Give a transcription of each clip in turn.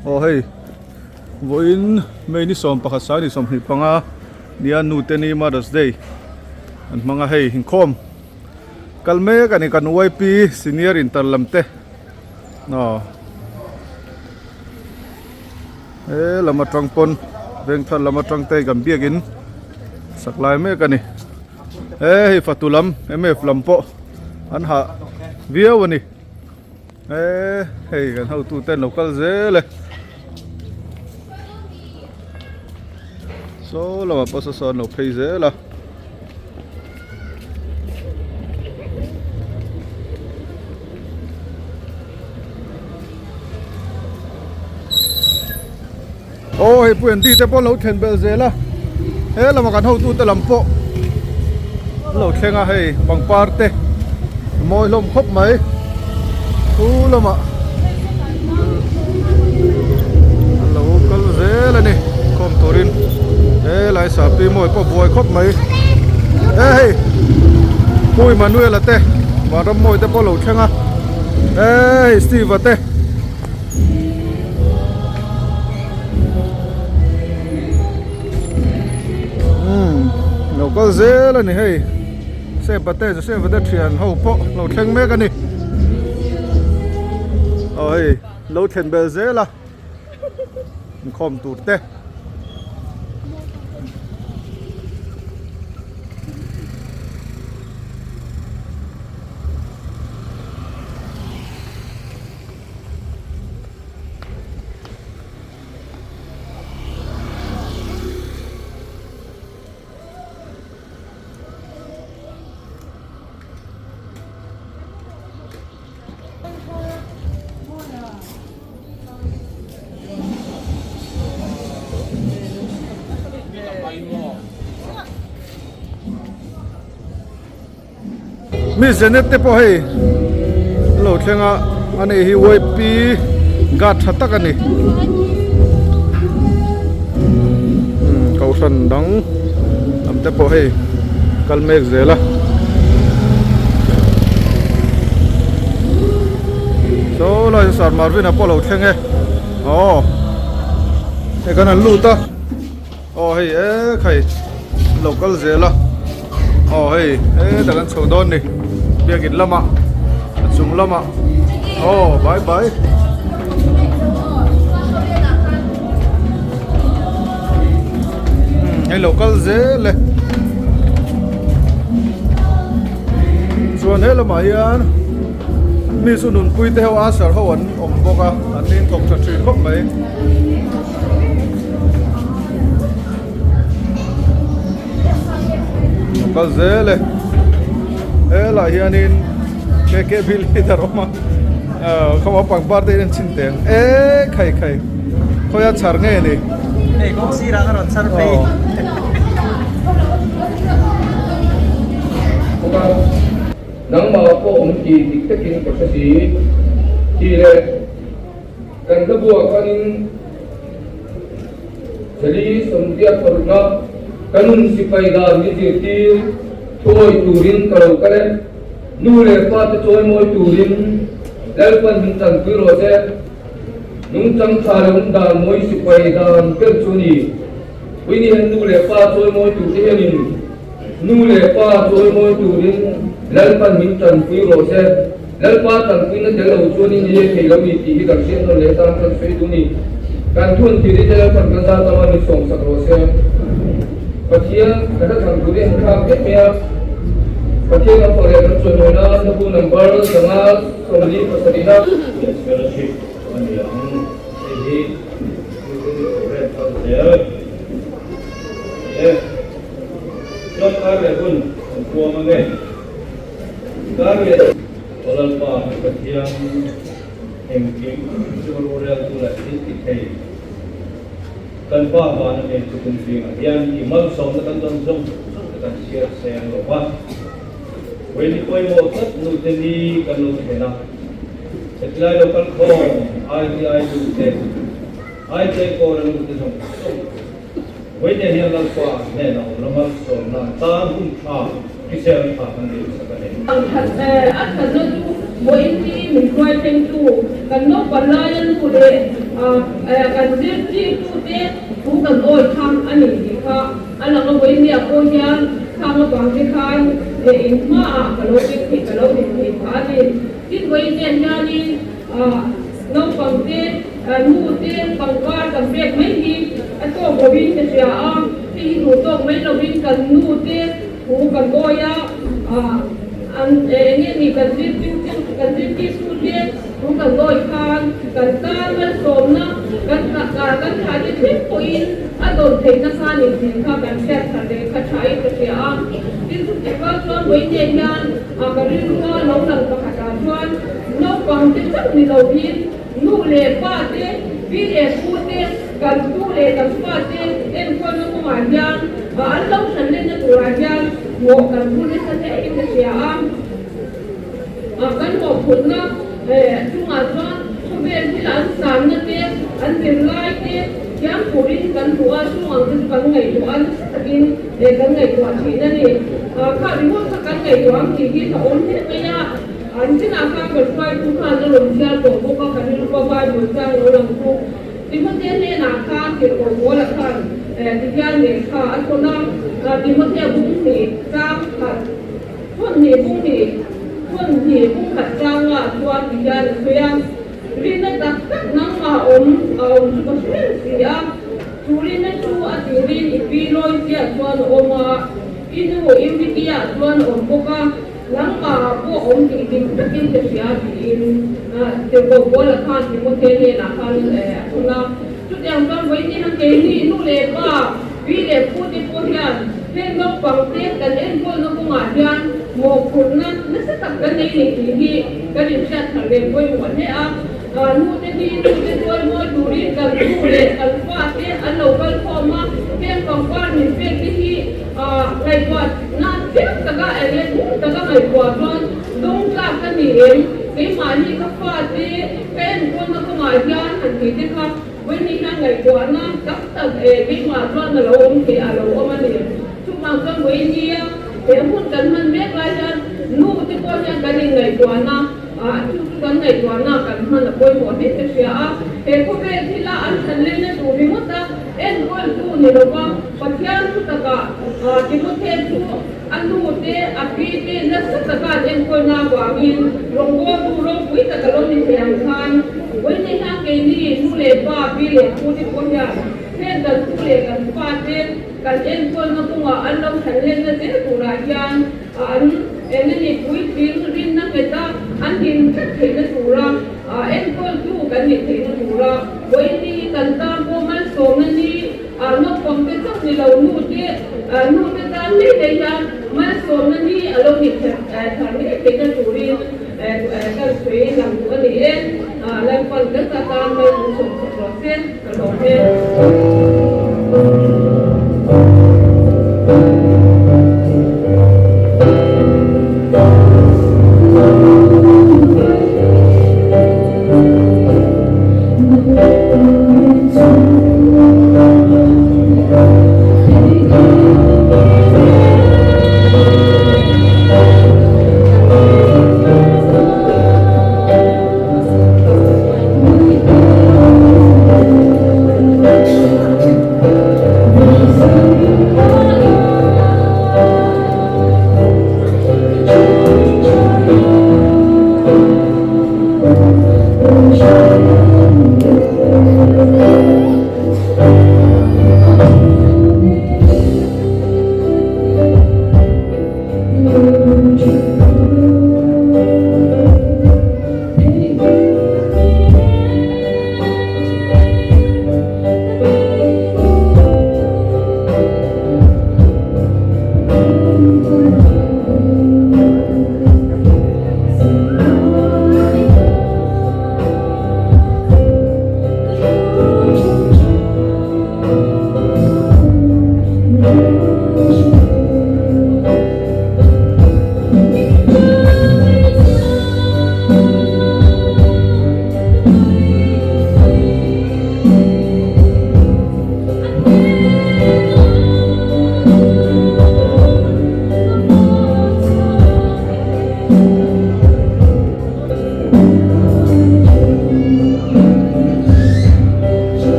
Aw hei vawiin May ni 11 sang ni 25 nia nu te ni Mother's Day an hmang a hei inkhawm kal mek a ni kan YP senior inter lam te aw he lam atang pawn vengthar lam atang te kan biakin sak lai mek a ni he hei fatu lam mf lam pawh an hah viau a ni he hei kan hotu te an lo kal zel e saw lamah pawh saw saw an lo phei zel a. Aw hei pu Andy te pawh an lo thlen belh zel a he lamah kan hotute lam pawh an lo thleng a hei pangpar te a mawi hlawm khawp mai chu lamah an lo kal zel a ni khawm turin he lai sahpi mawi pawh buai khawp mai he hei pu Emmanuel-a te Vanrammawi te pawh a lo thleng a he hei Steve-a te. Umm lo kal zel a ni hei Sepa te Joseph-a te thian ho pawh lo thleng mek a ni aw hei lo thlen bel zel a inkhawm tur te. Mi Zenet te pawh hei an lo thleng a ani hi YP guard tha tak a ni umm kohhran dang lam te pawh hei kal mek zel a. Saw lai chu Sir Marvin a pawh a lo thleng e aw hei kan han lut a. Aw hei ek hei an lo kal zel a aw hei hetah kan chho dawn ni biakin lamah a chung lamah aw bye bye hei lo kal zel e chuan he lamah hian mi chu nunpui te ho usher ho an awm bawk a an in thawk tha thin khawp mai. Kal zel e helai hianin KKB leader awm a khawma pangpar te hian an chhin teh ang e khai khai khawia chhar nge ni hei kawng sirah ka rawn chhar phei Nangmah pawh awm tih dik takin ka hre si tih leh Kan hla buah khanin Zali Sawmtia Parukna ka nun sipai dan mi zirtir thuawi turin ka lo kal e. Nu leh pa te chawimawi turin Lalpan min tanpui rawh se. Nungchang tha leh awm dan mawi sipai dan ber chu a ni. Puini hian nu leh pa chawimawi tur te hianin Nu leh Pa chawimawi turin Lalpan min tanpui rawh se. Lalpa tanpuina tel lo chuanin i leh thei lo ni tih hi kan hriat nawn leh tan kan sawi duh ni. Kan thun thil hi te Lalpan kan zat anga min sawmsak rawh se. Pathian ka hla thlang tur hi an thlak vek mai a. Pathian kan fak leh kan chawimawi nan hlabu number 5 27 na. Fellowship a ni ang. Hei hi Nuteni Program kal zel a ni e. Chuan kar leh hun kan puang ang e. Kar leh Aw Lalpa kan Pathian engkim chu roreltu leh thil ti thei kan Pa vana nei chu kum zingah hian i malsawmna kan dawn zawng zawng te kan chhiar seng lo va. Vawi pawimawh tlat nute ni kan lo thlen a, hetilai lo kal khawm ITI nute, ITI kawra nute zawng zawng Vawiine hian Lalpa hnenah awm la malsawmna tan hun tha hrisel tha kan nei sak a ni. Ang that a thatna chu vawiin ni min hruai thlengtu kan naupang laia nu leh. Kan zirtirtute thu kan awi kha a ni tih kha a lang a, vawinia pawh hian khang avang te khan in hmaah ka lo ding thei, ka lo din thei phah a ni. Tin, vawinia hianin naupang te, nu te pangpar kan pek mai hi a tawk lovin ka hria a, hei hi duh tawk mai lovin kan nu te thu kan awi a, an eng nge ni kan zirtirtu kan zirtirtute thu kan awi khan kan tan malsawmna kan kan thlah te thleng pawhin a dawn theihna kha ni tih kha kan hriat thar leh kha thain ka hria a. Tin, chutih rual chuan vawiin hian ka rilrua lo lang pakhatah chuan naupang te chauh ni lovin nu leh pa te, pi leh pu te, kan tu leh kan fa te enkawlna kawngah hian an lo hran lenna turah hian mawh kan phur nasa hle in ka hria a. Kan mawhphurhna chungah chuan khawvel thil an sanna te, an zirlai te thiam turin kan duh a, chung ang te chu kan ngaihtuah a, nasa takin kan ngaihtuah thin a ni. Kha ringawt kha kan ngaihtuah ang tih hi a awm hle mai a. An chinah khan ka hruaitu khan a rawn chhiar tawh bawk a, ka rilru a Bible chang lo lang chu. Timothea hnenah khan tirhkoh Paula khan tihian lehkha a thawn a, Timothea bung hnih chang khat, thawn hnih bung hnih, thawn hnih bung khat changa chuan tihian a sawi a, Rinna tak tak nangmah awm a awm chu ka hre reng si a, chu rinna chu a tirin i pi Loisia chuan a awm a, i nu Eunikia chuan a awm bawk a. Nangmah pawh awm tih dik takin ka hria tiin Tirhkoh Paula khan Timothea hnenah khan a thawn a. Chutiang chuan vawiin hian keini nu leh pa, pi leh pu te pawh hian heng naupang te kan enkawlna kawngah hian mawhphurhna nasa tak kan nei ni tih hi kan inhriat thar leh pawimawh hle a. Nu te hi nu te tualmawi turin kan nu leh kan pa te an lo kal khawm a, heng pangpar min pek te hi Ngaihtuah na chiang taka eng nge hmun taka ngaihtuah chuan dawng tlak ka ni em? Keimah hi ka fate ka enkawlna kawngah hian han tih te kha vawiin hian ngaihtuahna tam tak e keimah chuan a lo awm thei a lo awm a ni. Chuvang chuan vawiin nia he hun kan hman mek lai hian nu te pawh hian kan inngaihtuahna chu chu kan ngaihtuahna kan hman a pawimawh hle ka hria a. He khawvel thila an thlan lenna tur ringawt a enkawltu ni lova Pathian thu takah Timothea chu a nu te, a pi te nasa taka an enkawlna avangin rawngbawltu ropui tak a lo ni thei ang khan vawiin hian keini nu leh pa, pi leh pu te pawh hian heng kan pu leh kan fa te kan enkawlna kawngah an lo thlan lenna zel turah hian an engemaw puitling rinna nghet a an din tlat theihna tura enkawltu kan nih theihna tura vawiin kan tan pawh malsawmna ni Naupang te chauh ni lo nu te nu te tan hlei hlei hian malsawmna ni a lo ni thar ngei theihna turin kan sawi lang duh a ni e. Lalpan kan ta tan mal min sawm chhawk rawh se ka lawm e.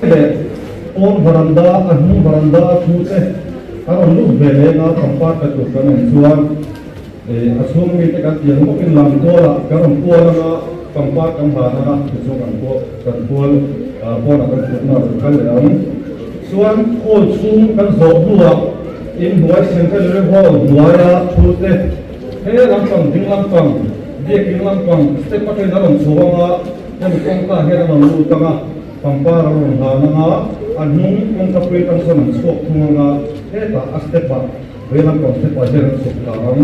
Leh pawn varanda a hnung varanda a thu te a rawn lut ve leng a pangpar pe tur kan awm chuan a chhung mite kan tiang bawkin lam kualah kan rawn kual anga pangpar kan hlan anga tichuan kan kual kan kual pawnah kan thutna a rawn kal leh ang. Chuan hall chhung kan zawh hnuah inhnuai Centenary Hall hnuaia thu te he lampang ding lampang biakin lampang step atangin a rawn chho anga hemi kawngka hian a rawn lut anga pangpar a rawn hlan anga a hnung kawngka pui atang sawn an chhuak thung anga hetah a step ah vei lampang step ah hian an chhuk ta ang.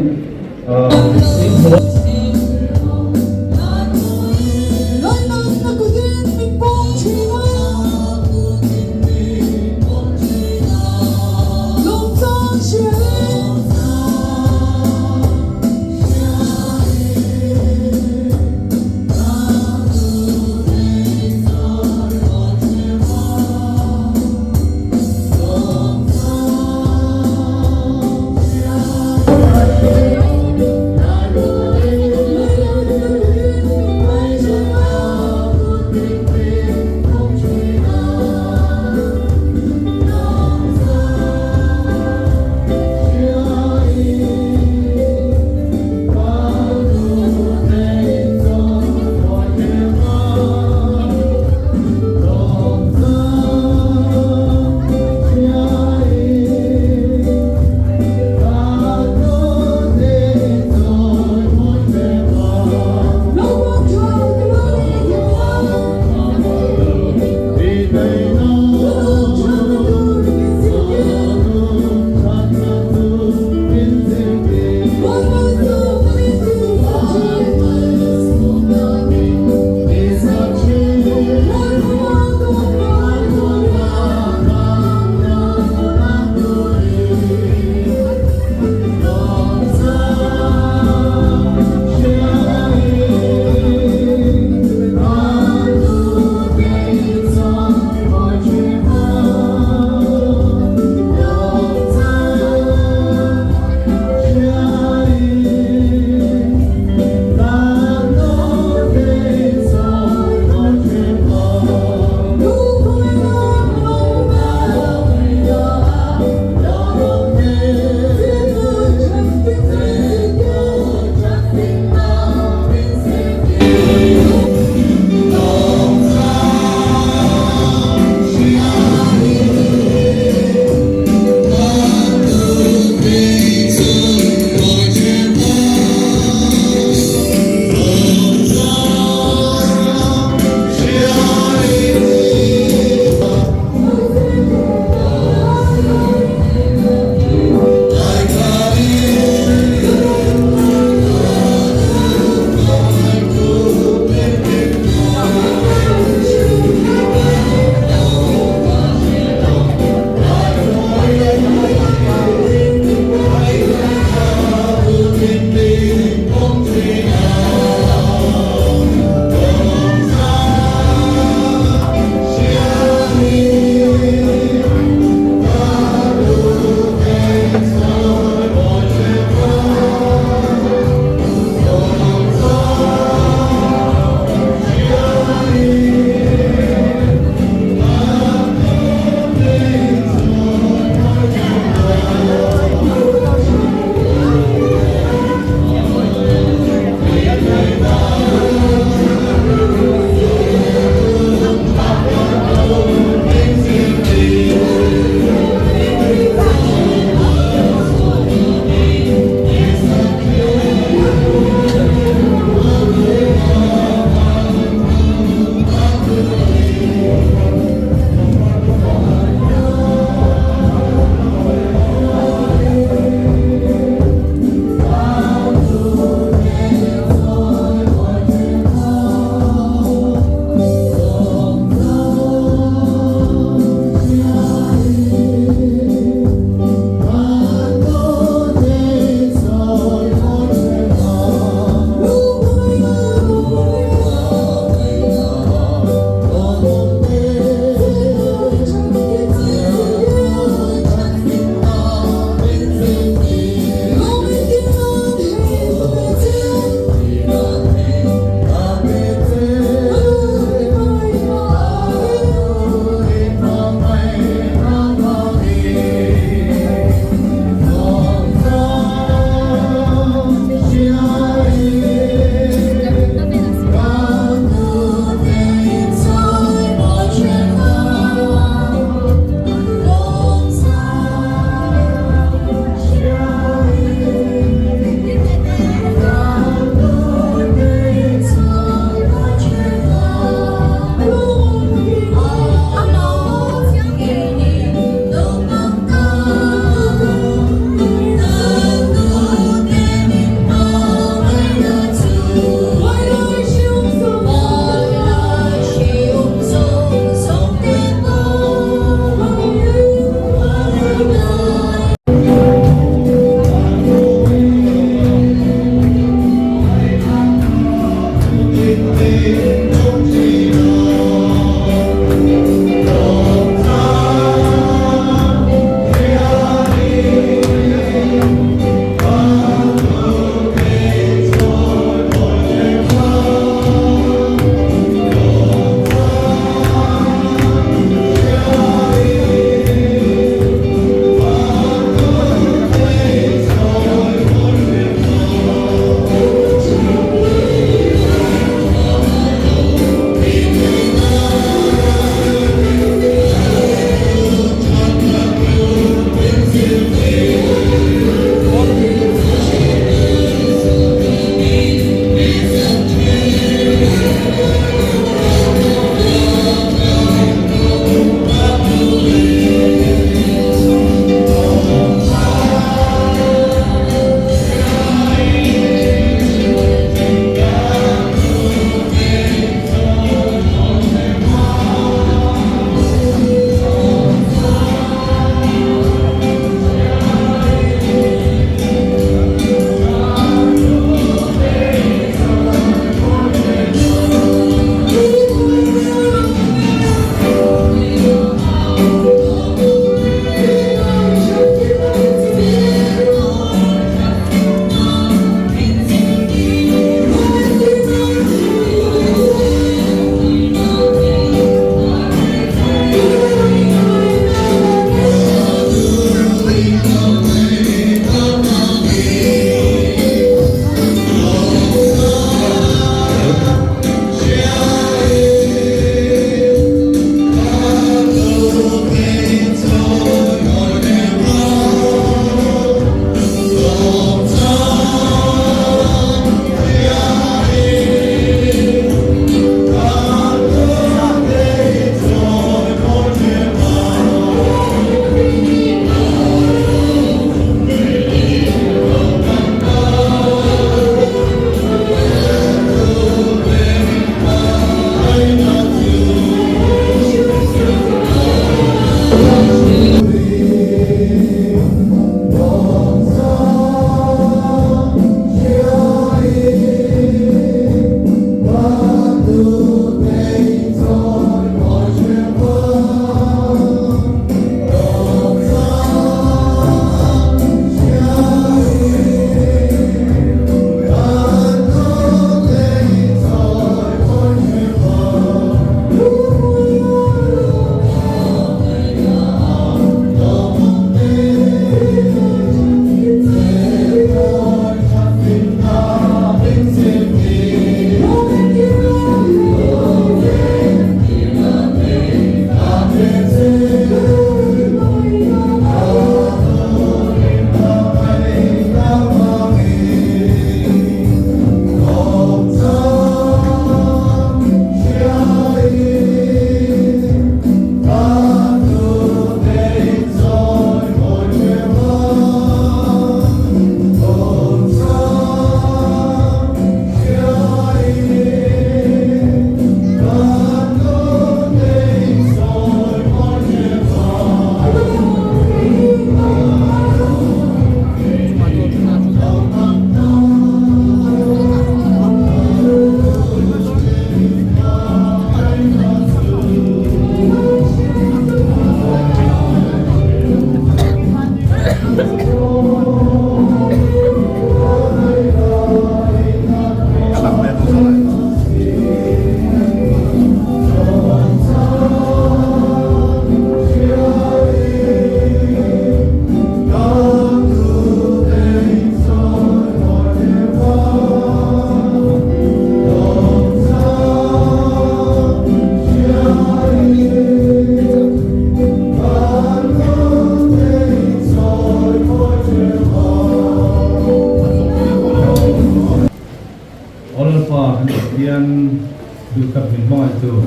tur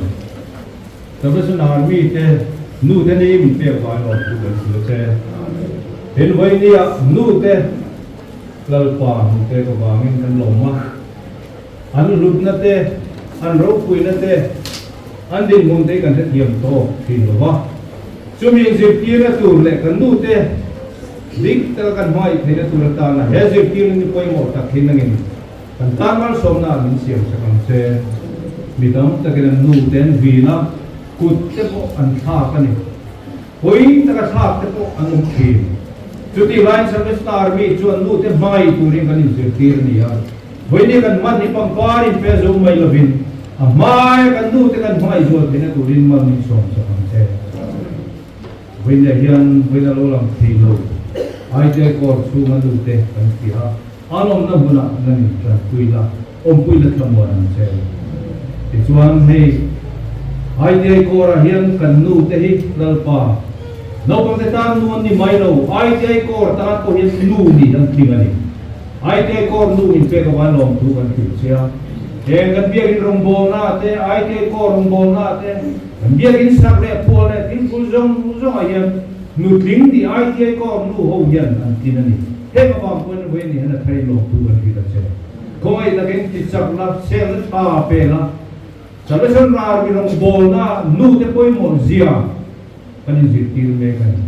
Salvation Army te nu te ni min pek vai lawm thu kan hria che. Tin, vawinia nu te Lalpa min pek avangin kan lawm a, an hlutna te, an ropuina te, an dinhmun te hi kan hrethiam tawk thin lo va. Chumi inzirtirna tur leh kan nu te dik taka kan hmangaih theihna tur atana he zirtirna ni pawimawh tak hi nangin Kan tan malsawmna ah min siam sak ang che. Mi tam takin an nu te an vin a, kut te pawh an thlak a ni. Pui taka thlak te pawh an awm thin. Chutih laiin Salvation Army chuan nu te hmangaih turin kan inzirtir a ni a. Vawinia kan hman hi pangpar in pe zo mai lovin a hmaia kan nu te kan hmangaih zual theihna turin mal min sawm sak ang che. Vawinia hian vawiin a lo lang thei lo. ITI Corps chhunga nu te kan hria a. A lawmna hmunah nan in tanpui la, awmpui la thlamuan ang che. Tichuan hei ITI Corps-ah hian kan nu te hi Lalpa, naupang te tan nu an ni mai lo, ITI Corps tan pawh hian nu nih an tling a ni. ITI Corps nu min pek avang lawmthu kan hrilh che a. Heng kan biakin rawngbawlnaah te, ITI Corps rawngbawlnaah te, kan biakin sak leh phuah leh thil phul zawng zawngah hian nutling nih ITI Corps nu ho hian an tlin a ni. Heng avang pawhin vawi ni hian a thei lawm tu kan hrilh a che. Khawngaih takin ti chakna selna tha pela Salvation Army rawngbawlna nu te pawimawh zia kan inzirtir mek a ni.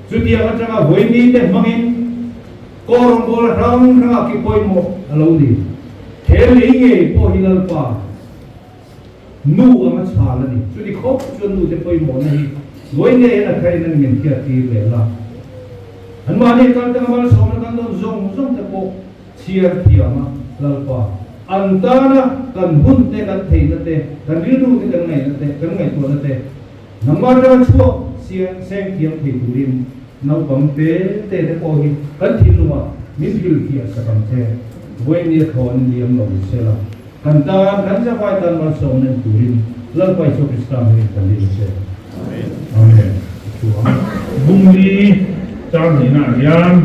Chutiang atanga vawi ni te hmangin kaw rawngbawlna hrang hrangah ki pawimawh a lo ni. He lei ngei pawh hi Lalpa nu anga chhal a ni. Chuti khawp chuan nu te pawimawhna hi vawi ngei hian a thaiin an min hriattir leh la. Anmahni kal tanga malsawmna kan dawn zawng zawng te pawh chhiar thiam a, Lalpa, an tana kan hun te, kan theihna te, kan rilru te, kan ngaihna te, kan ngaihtuahna te nangmah atanga chhuak siang seng thiam thei turin naupang te te te pawh hi kan thinlungah min hrilhfiah sak ang che. Vawinia thlawn liam lo sela. Kan tan, kan zavai tan malsawmna en turin Lalpa Isua Krista hmingin kan dil che. Amen. I thu ang. Bungli chang hnihnaah hian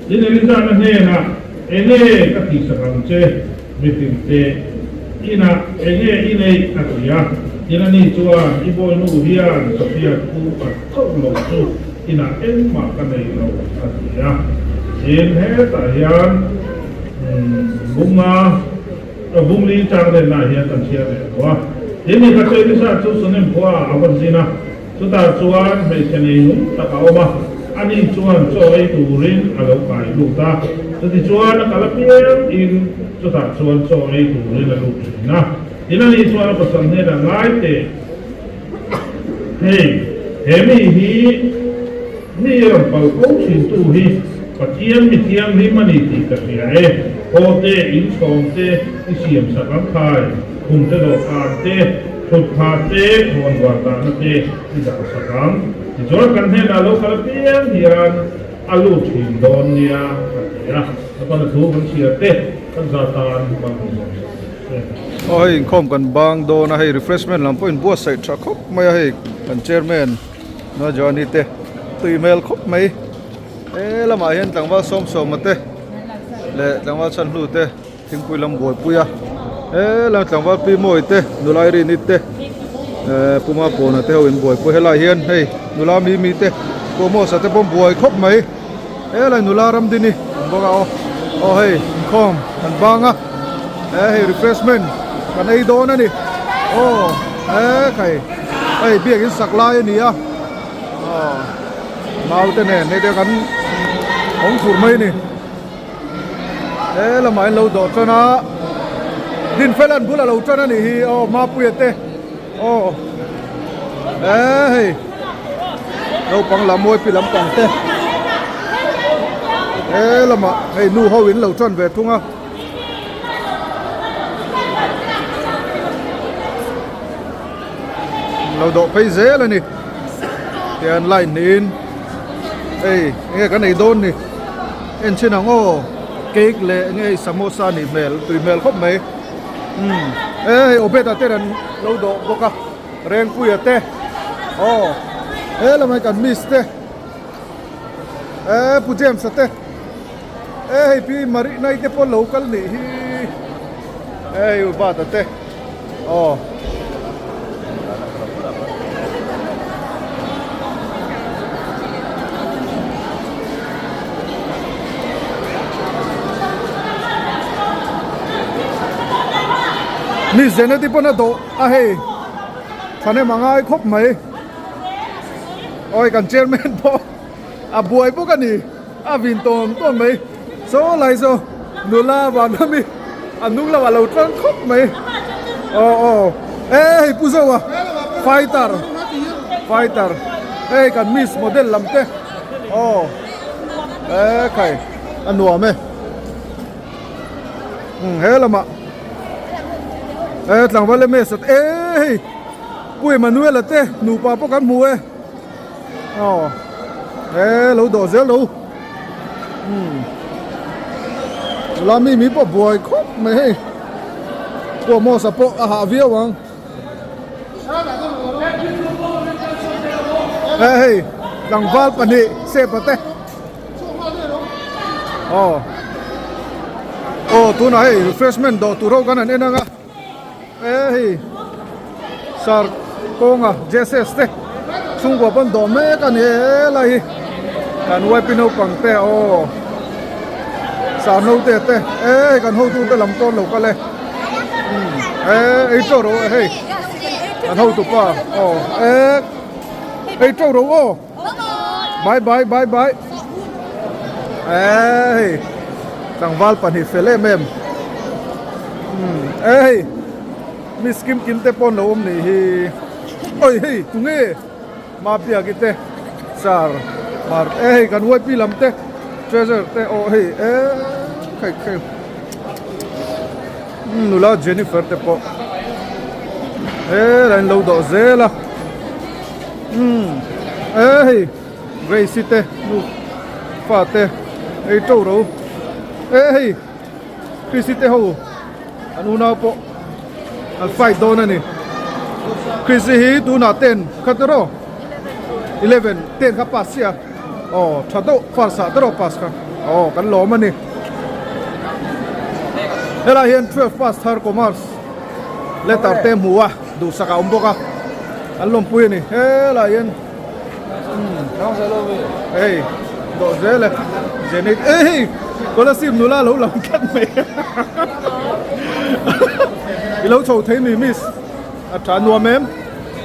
in Elizana hnenah enge ka tihsak ang che mi hrilh teh, inah enge i neih a ti a, tin ani chuan i bawinu hian Safia thu a chauh lo chu inah engmah ka nei lo a ti a, tin hetah hian Bunga Bungli chang lenna hian kan chhiar leh tawh a. Tin, ni khat chu Elisa chu Sunem khua ah a va zin a, chutah chuan hmeichhe nei nung tak a awm a, ani chuan chaw ei turin a lo kai lut a. Chutichuan a kal apiang in chutah chuan chaw ei turin a lut thin a. Tin, ani chuan a pasal hnenah ngai teh, Hei, he mi hi mi rawn pal ko thin tu hi Pathian mi thianghlim a ni tih ka hria e. Haw te, inchhawng te i siam sak ang khai, khum te dawhkan te, thut pha te, khawn var dahna te i dah sak ang. Tichuan kan hnenah lo kal apiang hian a lut thin dawn nia a ti a. A pana thu kan chhiar te kan za tan hmang ni zawng zawng teh se. Aw hei inkhawm kan bang dawn a, hei refreshment lam pawh inbuatsaih tha khawp mai a, hei kan chairman Najoani te tui hmel khawp mai. He lamah hian tlangval sawm sawma te leh tlangval chhan hnu te thingpui lam buaipui a he lam tlangval pi mawi te nula rini te eh puma pawna te ho in buaipui helai hian hei nula mi mi te pawhmawsa te pawh buai khawp mai helai nula ramdini awm bawk a aw aw hei inkhawm an bang a he hei refreshment kan ei dawn a ni aw he khai hei biakin sak lai a ni a. Aw naute nen hei te kan awm fur mai a ni he lamah in lo dawh tan a dinfel an bul a lo tan a nih hi aw mapuia te aw he hei naupang lam mawipi lampang te he lamah hei nu ho in lo tan ve thung a. Lo dawh phei zel a ni tian line niin hei enge kan ei dawn ni en chhin ang aw cake leh enge hei samosa nih hmel tui hmel khawp mai umm e hei obed-a te an lo dawh bawk a Rengpuia te aw he lamah hian kan miss te e Pu James-a te e hei pi Marina-i te pawh lo kal nih hi hei Ubata te. Aw. Miss Jeneti pawn a dawh a hei thahnem a ngai khawp mai awi kan chairman pawh a buai bawk a ni a vin tawn tawn mai saw lai saw nula van ami a hnung lamah lo tlang khawp mai aw aw e hei pu Zoa fighter fighter hei kan miss model lam te aw e khai a nuam e. He lamah e tlangval leh mesa te e hei Pu Emmanuel-a te nupa pawh kan hmu e aw e lo dawh zel lo umm la mi mi pawh buai khawp mai hei Pu Amos-a pawh a hah viau ang e hei tlangval pahnih sepa te. Aw aw tunah hei refreshment dawh tur ho kan han en ang a e hei sar kawnga jesus te chhungkua pawn dawh mek a ni helai hi kan yp naupang te aw sar naute te e hei kan hotu te lam tawn lo kal e e ei tawh rawh hei kan hotu pa aw e ei tawh rawh aw. Bye bye bye bye Ê tlangval pahnih fel em em Ê hei Miss Kim Kim te pawh an lo awm nih hi Oi hei tunge Mabiaki te Sir Mar Ê hei kan YP lam te Treasure te aw hei e khai khai Nula Jennifer te pawh He an lo dawh zel a. Umm e hei Grace-i te nu fa te ei to ro e hei Chrissy te ho an unau pawh an fight dawn a ni Chrissy hi tunah ten kha te rawh 11 ten kha pass chiah a aw tha deuh first ah te rawh pass kha aw kan lawm a ni helai hian 12 pass thar commerce letter te hmu a. Duhsak a awm bawk a, an lawmpui a ni helai hian hei dawh zel e Zenith e hei Kolasib nula lo lang tlat mai i lo chho thei mi miss a tha nuam em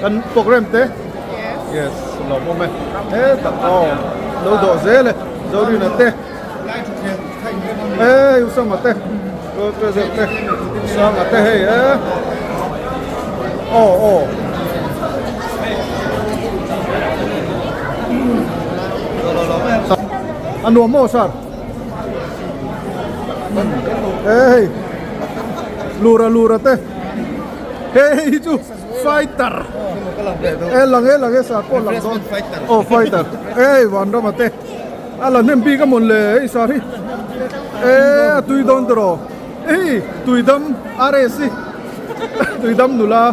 kan program te yes lawmawm e hetah aw lo dawh zel e Zorina te. Ê Usama te Treasure te Usanga te hei e aw aw a nuam maw sir ê hei lura lura te hei hei hi chu fighter e lang e lang e sir pawh lang dawn aw fighter ê Vanrama te. A la hnem bik a mawn le hei sar hi e a tui dawn tawh hei tui dam RS hi tui dam nula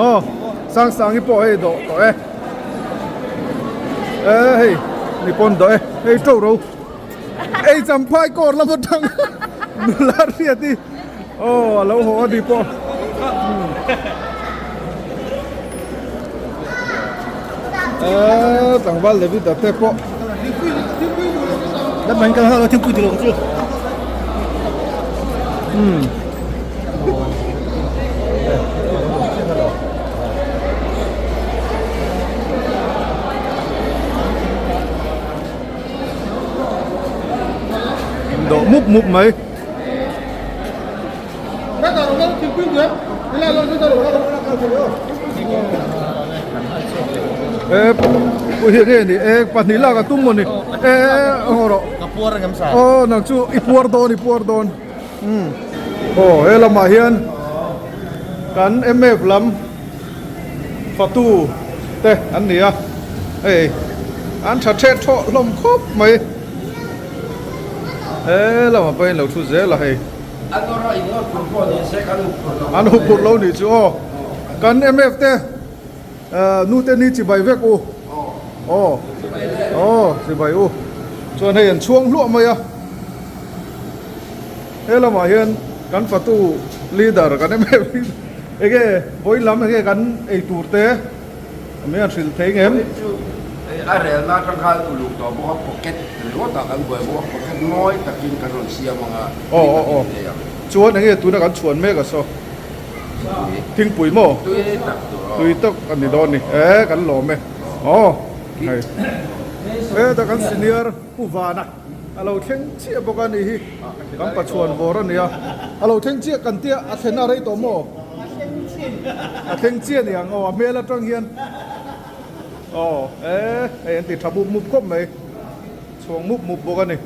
aw sang sang hi pawh hei dawh tawh e e hei mi pawn dawh e hei to ro ei champhai kawr lam atang nula hriat hi aw a lo haw a ni pawh. Eee tlangval David a te pawh umm dawh mup mup mai. E pu hi nge ni e pahnih lak a tum maw ni e haw rawh ka puar ang em sa aw nang chu i puar dawn i puar dawn umm aw he lamah hian kan mf lam fatu te an ni a hei an tha thet thawh hlawm khawp mai he lamah pawhin lo thu zel a hei. An hup phurh lo nih chu aw. Kan MF te nu te ni chibai vek u. Aw aw chibai u. Chuan hei an chhuang hluah mai a. He lamah hian kan fatu leader kan MF enge vawiin lam enge kan ei tur te. Mai an hrilh thei ngem. A relna atang khan uluk tawh bawk a pocket ringawt ah kan buai bawk a pocket mawi takin kan rawn siam ang a Aw aw aw chuan enge tuna kan chhuan mek a saw. Thingpui maw? Tui tak tur aw. Tui tak a ni dawn ni. E kan lawm e. Aw hei. Heta kan senior Pu Vana a lo thleng chiah bawk a nih hi. Kan pachuan vawr a nia. A lo thleng chiah kan tia a thlen a rei tawh maw? A thleng chiah ni ang aw a hmel atang hian. Aw e hei an ti tha mup mup khawp mai. Chhuang mup mup bawk a ni.